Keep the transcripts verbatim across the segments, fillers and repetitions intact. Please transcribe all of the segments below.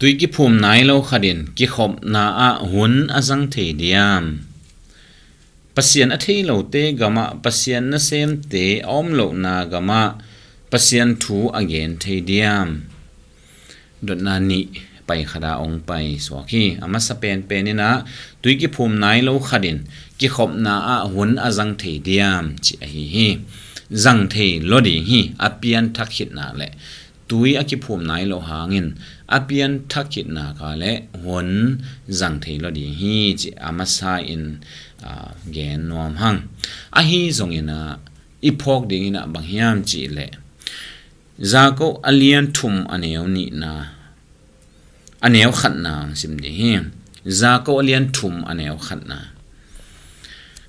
Tui kiphum nai lo khat in kikhopna ah hun a zang thei diam? Pasian a thei lote gamah Pasian nasemte a om lohna gamah Pasian thu a gen thei diam? Dotna nih pai khat ah hong pai suak hi. A masa penpen in ah tui kiphum nai lo khat in kikhopna ah hun a zang thei diam, ci ahi hi. Zang thei lo ding hi, a pianthak khit nak leh. Tui a kiphum nai lo hangin a pianthak khit nak leh hun zang thei lo ding hi, ci a masa in, aa, gen nuam hang. Ahi zongin ah i phawk ding in ah bang hiam cih leh, Jakob a lian thum a neu nihna, a neu khatna hong sim ding hi. Jakob a lian thum a neu khatna.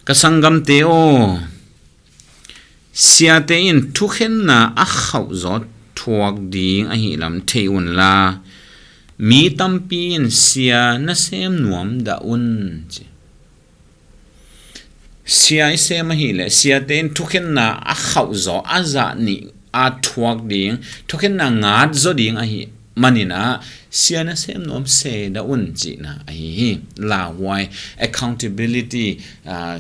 Ka sanggamte aw, siate in thukhenna a khauh zaw thuak ding ahi lam thei unla, mi tampi in sia nasem nuam dah un, ci. Sia i sem ahih leh siate in thukhenna a khauh zaw, a zah nih a thuak ding, thukhenna ngat zaw ding ahih manin ah sia nasem nuam se dah un, cihna ahi hi. Lauhuai, accountability, aa,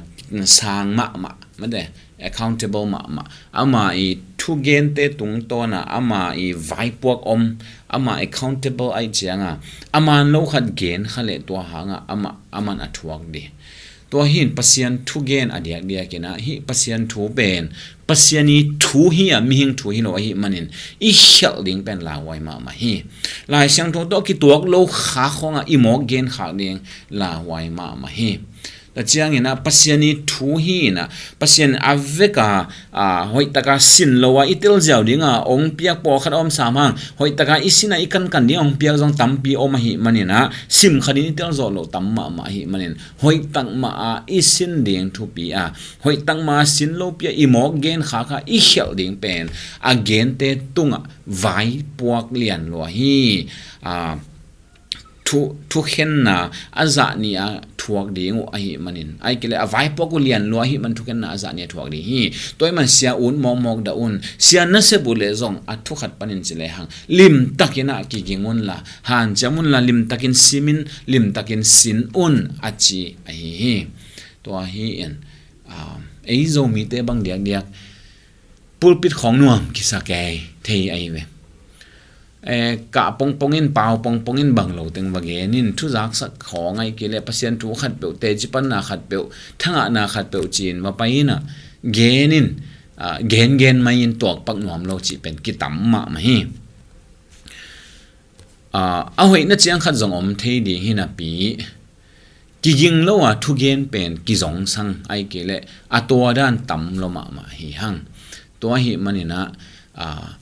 sang mahmah, mate, accountable mahmah. Ama i thugente tungtawn ah ama i vaipuak om, ama accountable ahih ciang ah, a man lo khat gen kha leh tua hang ah amah, aman a thuak ding. Tua hi in Pasian thugen a diakdiak in ah, hih Pasian thu pen Pasian i thu hi a, mihing thu hi lo ahih manin i khialh ding pen lauhuai mahmah hi. Lai Siangtho tawh kituak lo kha khawng ah i mawk gen khak ding lauhuai mahmah hi. Tua ciangin ah Pasian i thu hi in ah, Pasian a vek a, aa, hoih tak a sin lo a i tel ziau ding a hong piak pawlkhat a om sam hang, hoih tak a i sin a i kankan ding a hong piak zong tampi om ahih manin ah, sim khat in i tel zawh loh tam mahmah ahih manin, hoih tak mah a i sin ding thupi a, hoih tak mah a sin lopi a i mawk gen khak a i khialh ding pen a gente tungah vaipuak lian lua hi. Aa, thu, thukhenna a zah nih a thuak ding uh ahih manin, ahih kei leh a vaipuak uh lian lua ahih man thukhenna a zah nih a thuak ding hi. Tua ahih man sia ut mawkmawk dah un. Sia nasep uh leh zong a thu khat panin ci lehang, limtakin ah kiging unla, hanciam unla, limtakin simin, limtakin sin un, a ci ahi hi. Tua hi in, aa, ei Zomite bang diakdiak pulpit khawng nuam kisa kei thei ahi ve. Eh, kah pongpong in, pau pongpong in, bang lo teng va gen in, thuzaksak khawng ahih kei leh Pasian thu khatpeuh, teci panna khatpeuh, thangahna khatpeuh ci-in va pai in ah, gen in, aa, gengen mai in tuakpak nuam lo cih pen kitam mahmah hi. Aa, a hoihna ciang khat zong om thei ding hi napi, kiging lo a thugen pen kizongsang ahih kei leh a tua dan tam lo mahmah hi hang. Tua ahih manin ah, aa,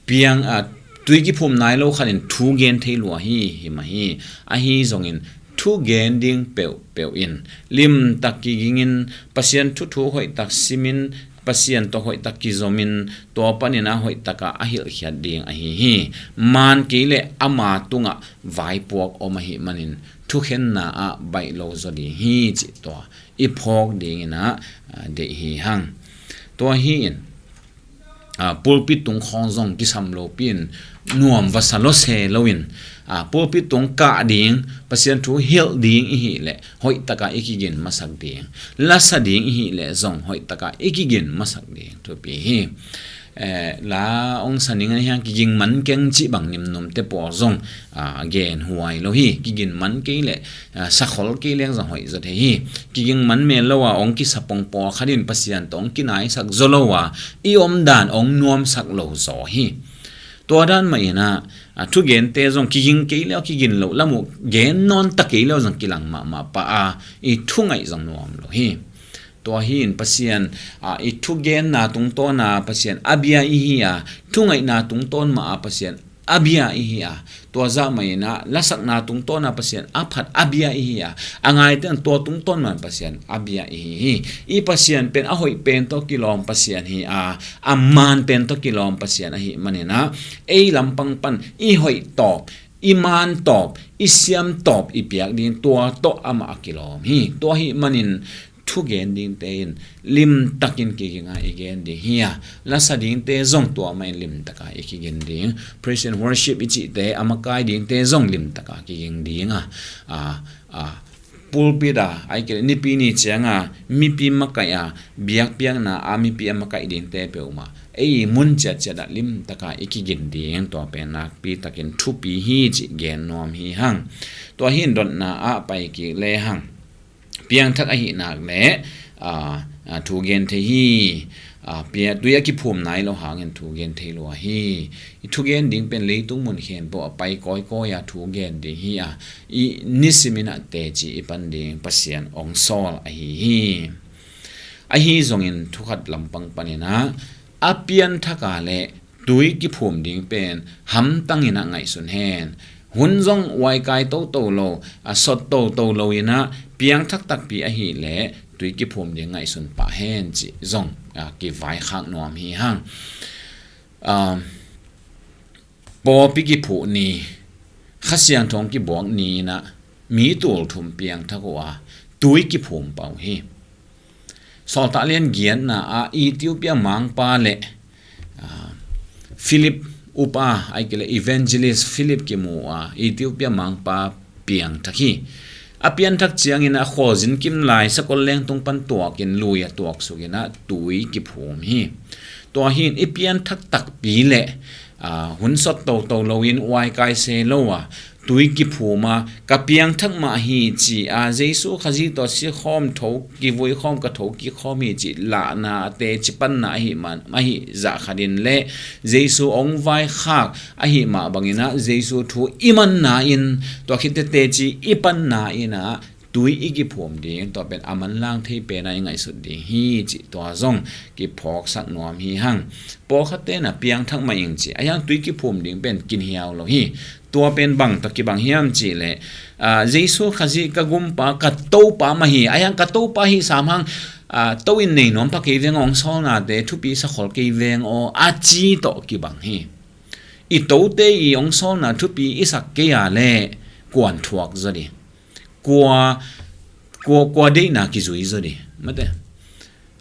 piang, aa, tui kiphum nai lo khat in thugen thei lua hi, hi mah hi. Ahi zongin thugen ding peuhpeuh in limtak kiging in, Pasian thuthu hoih tak simin, Pasian tawh hoih tak kizom in, tua panin ah hoih tak a a hilhkhiat ding ahi hi. Man kei leh ama tungah vaipuak om ahih manin thukhenna ah baih lo zaw ding hi, cih tua i phawk ding in ah, aa, deih hi hang. Tua hi in, aa, pulpit tung khawng zong kisam lopi in nuam va sa lawse lo in, aa, pulpit tung kah ding, Pasian thu hilh ding i hih leh hoih tak a i kigin masak ding, la sa ding i hih leh zong hoih tak a i kigin masak ding thupi hi. Eh, la hong sa ning a hiang, kiging man keng cih bang nimnumte pawl zong, aa, genhuai lo hi. Kigin man kei leh, aa, sakhol kei leng zong hoih zaw thei hi. Kiging man mel lo a hong kisa pong pawlkhat in Pasian tawh hong kinaisak zaw lo a i omdan hong nuamsak lo zaw hi. Tua dan mah in ah, aa, thugente zong kiging kei leh, kigin loh lam uh gen nawn ta kei leh zong kilang mahmah pah a, i thungaih zong nuam lo hi. Tua hi in Pasian, aa, i thugenna tungtawn a Pasian a bia i hi a, thungaihna tungtawn mah a Pasian a bia i hi a, tua zah mah in ah lasakna tungtawn a Pasian a phat a bia i hi a, a ngaite in tua tungtawn mah Pasian a bia i hi hi. I Pasian pen a hoih pen tawh kilawm Pasian hi a, a man pen tawh kilawm Pasian ahih manin ah, ei lampang pan i hoih tawp, i man tawp, i siam tawp i piak ding, tua tawh amah a kilawm hi. Tua ahih manin thugen dingte in limtakin kiging a i gen ding hi a, lasa dingte zong tua mah in limtaka i kigin ding. Praise and worship i cihte a makai dingte zong limtaka kiging ding a, a, a, pulpit a, ai kei le nipi ni cianga mipi makaih a, biakpiakna a mipi a makaih dingte peuhmah ei mun ciatciat ah limtaka i kigin ding, tua pen nakpi takin thupi hi cih gen nuam hi hang. Tua hi in dotna ah pai kik le hang. Piangthak ahih nak le, aa, aa, thu gen thei hi. Aa, pia, tui a kiphum nai lo hangin thu gen thei lo ahi. I thugen ding pen leitung mun khempeuh a pai kawikawi a thu gen ding hi a, i nisimin ah teci i pan ding Pasian ong sawl ahi hi. Ahi zongin thukhat lampang panin ah a pianthak a le tui kiphum ding pen hamtangin ah ngaihsun hen. Hun zong uaikai toto lo, a sot toto lo in ah piangthak takpi ahih le tui kiphum ding ngaihsun pah hen cih zong, a, kivaikhak nuam hi hang. A, pawlpi kiphuh ni, Kha Siangtho kibuak ni in ah mi tul thum piangthak uh a tui kiphum pah uh hi. Sawltak lian giatna ah Ethiopia mangpa le, aa, Philip upa, ai kei le evangelist Philip kimu a Ethiopia mangpa piangthak hi. A pianthak ciangin a khualzin kim lai sakol lengtung pan tuakin lui a tuaksukin ah tui kiphum hi. Tua hi in i pianthak takpi le, aa, hun sot toto loin uaikai se lo a tui kiphum a, ka piangthak mah hi ci a, Jesu Khazih tawh sikhawm, tho kivui khawm, ka tho kikhawm hi cih lahna a teci panna ahih man, ahih zah khatin le Jesu ong vaikhak ahih mah bangin ah Jesu thu i manna in, tua khit teh teci i panna in ah tui i kiphum ding, tua pen a manlang thei pen a i ngaihsut ding hi cih tua zong kiphawksak nuam hi hang. Pawlkhatte in ah piangthak mah ing ci a, ahi hang tui kiphum ding pen kinhiau lo hi. Tua pen bang tawh kibang hiam cih leh, aa, Jesu Khazih ka gumpa, ka Topa mah hi, ahi hang ka Topa hi sam hang, aa, to in nei nuam pha kei veng aw, ong sawlnate thupi sa khol kei veng aw, a ci tawh kibang hi. I tote i ong sawlna thupi i sak kei a leh kuan thuak zaw ding. Kua, kua, kua deihna kizui zaw ding. Mate.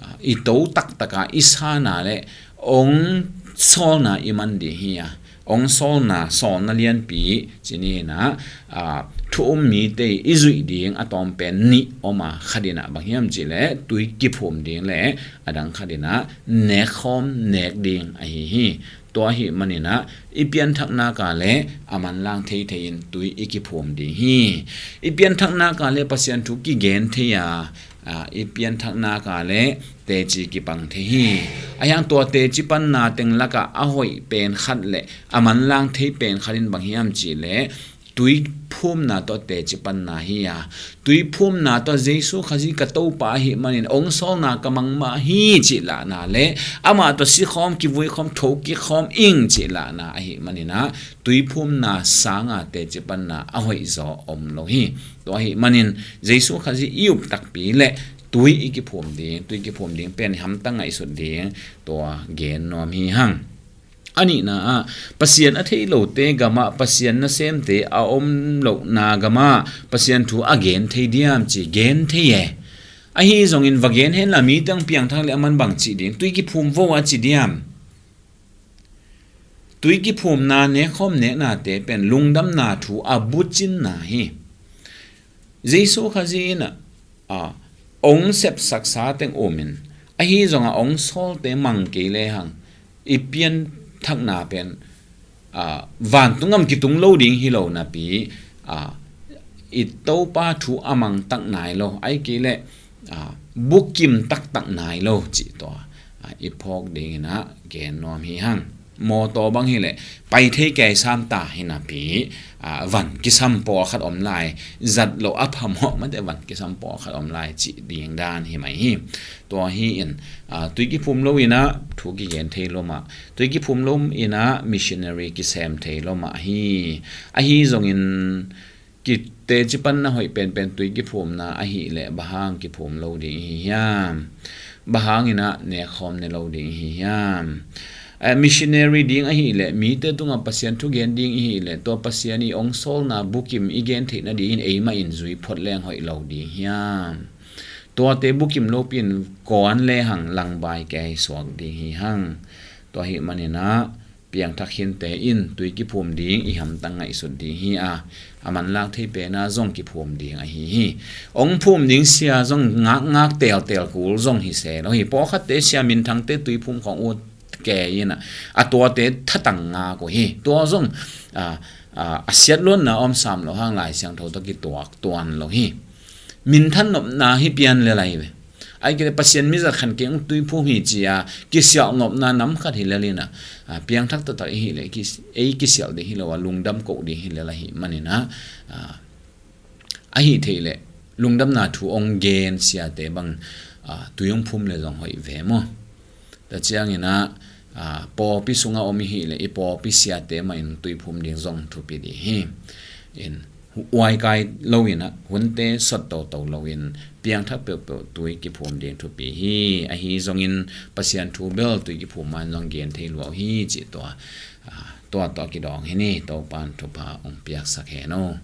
Ah, i to taktaka i sana le ong sawlna i man ding hi a. Ong sawlna, sawlna lianpi ci ni in ah, ah, thu um mite i zuih ding a tawm pen nih om a, khat in ah bang hiam cih leh tui kiphum ding le a dang khat in ah nekkhawm nek ding ahi hi. Tua ahih manin ah i pianthak nak a le a manlang theithei in tui i kiphum ding hi. I pianthak nak a le Pasian thu kigen thei a, ah, i pianthak nak a le teci kipang thei hi. Ahi hang tua teci panna teng lakah a hoih pen khat le a manlang thei pen khat in bang hiam cih leh tui phumna tawh teci panna hi a, tui phumna tawh Jesu Khazih ka Topa ahih manin ong sawlna ka mang mah hi cih lahna le amah tawh sikhawm, kivuikhawm, tho kikhawm ing cih lahna ahih manin ah tui phumna sanga teci panna a hoih zaw om lo hi. Tua ahih manin Jesu Khazih i up takpi le tui i kiphum ding, tui kiphum ding pen hamtang ngaihsut ding, tua gen nuam hi hang. A nihna ah, Pasian a thei lote gamah Pasian nasemte a om lohna gamah Pasian thu a gen thei diam ci, gen thei e. Ahi zongin va gen henla mi teng piangthak le a man bang cih ding, tui kiphum vo a ci diam. Tui kiphumna, nekkhawm neknate pen lungdamna thu a bucinna hi. Jesu Khazih in ah, a, ong sepsaksa teng um in, ahi zongah ong sawlte mang kei le hang i pianthakna pen, a, vantung gam kitung lo ding hi lo napi, a, i Topa thu a mang tak nai lo, ai kei leh, a, bukim taktak nai lo cih tua, a, i phawk dingin ah gen nuam hi hang. Mawtaw bang hi leh pai thei kei sam ta hi napi, a, van kisam pawlkhat om lai, zat loh a phamawh mate van kisam pawlkhat om lai cih ding dan hi mai hi. Tua hi in, a, tui kiphum lo in ah thu kigen thei lo mah, tui kiphum lo in ah missionary kisem thei lo mah hi. Ahi zongin ki teci panna hoih penpen tui kiphumna ahih leh bang hang kiphum lo ding i hi hiam? Bang hangin ah nekkhawm ne lo ding i hi hiam? Eh, missionary ding ahih leh mite tungah Pasian thu gen ding i hih leh tua Pasian i ong sawlna bukim i gen theih nadingin eimah in zui phot leng hoih lo ding hiam? Tuate bukim lopi in kuan le hang langbai kei suak ding hi hang. Tua hi maninah piangthak khinte in tui kiphum ding i hamtang ngaihsut ding hi a, a manlak thei pena zong kiphum ding ahi hi. Ong phum ding sia zong ngakngak teltel kul zong hi se lo hi. Pawlkhatte sia minthangte tuiphum khong ut ke in a, a tuate thatang ngak uh hi. Tua zong a, a, a siat luanna om sam lo hang Lai Siangtho tawh kituak tuan lo hi. Minthan nopna hi pian le lai ve. Ai kile Pasian mizat khan keng tuiphum hi cia kisialh nopna nam khat hi lel in a, a, piangthak taktak i hi le ki, ei kisialh ding hi lo a, lungdam koh ding hi lel ahi maninah, a, ahi thei le lungdamna thu ong gen siate bang, a, tui ong phum le zong hoih ve maw? Tua cianginah, a, pawpi sungah om i hi le i pawpi siate mah in tuiphum ding zong thupi ding hi. In uaikai loinah hunte sot toto loin piangthak peuhpeuh tui kiphum ding thupi hi. Ahi zongin Pasian thu bel tui kiphum man zong gen thei luau hi cih tua, a, tua tawh kidawng hi ni. Topan thupha ong piaksak hen aw.